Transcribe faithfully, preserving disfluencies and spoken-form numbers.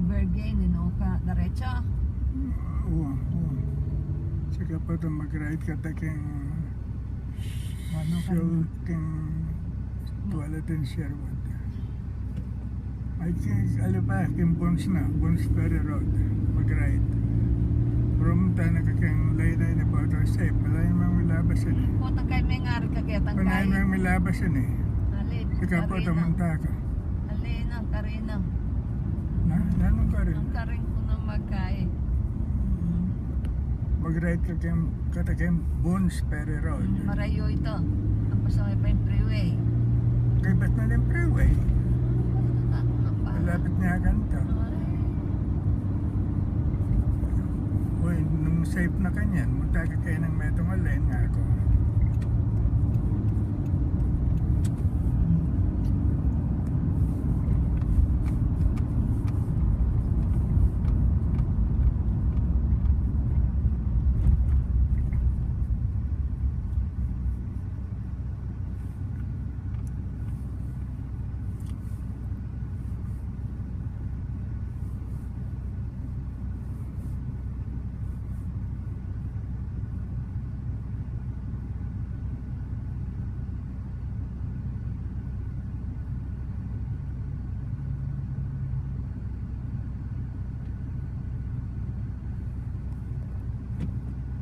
Bergay, ninu ka, diretso. Oo, oo. Saka pa ta mag-right kata keng Ano ka show keng Tuala ten Sherwood. I think, ali pa, keng Bones na, Bones Ferry Road. Mag-right. Pero munta na ka keng laynay na pa ta safe. Wala yung mga milabas yan eh. Kota kay may ngari ka kaya Wala yung mga milabas yan eh. Ali, Saka pa ta munta ka. Ali na, karina. Na, nanong ka rin? Ang karing ko na magkain. Mag-right ka keng, kata keng Bones Ferry Road. Marayo ito. Tapos may pa yung freeway. Kay ba't na yung freeway? Ako na pa. Malapit nga kanto. Ay, Uy, nung safe na kanyan, munta ka kaya ng metong alen nga ako.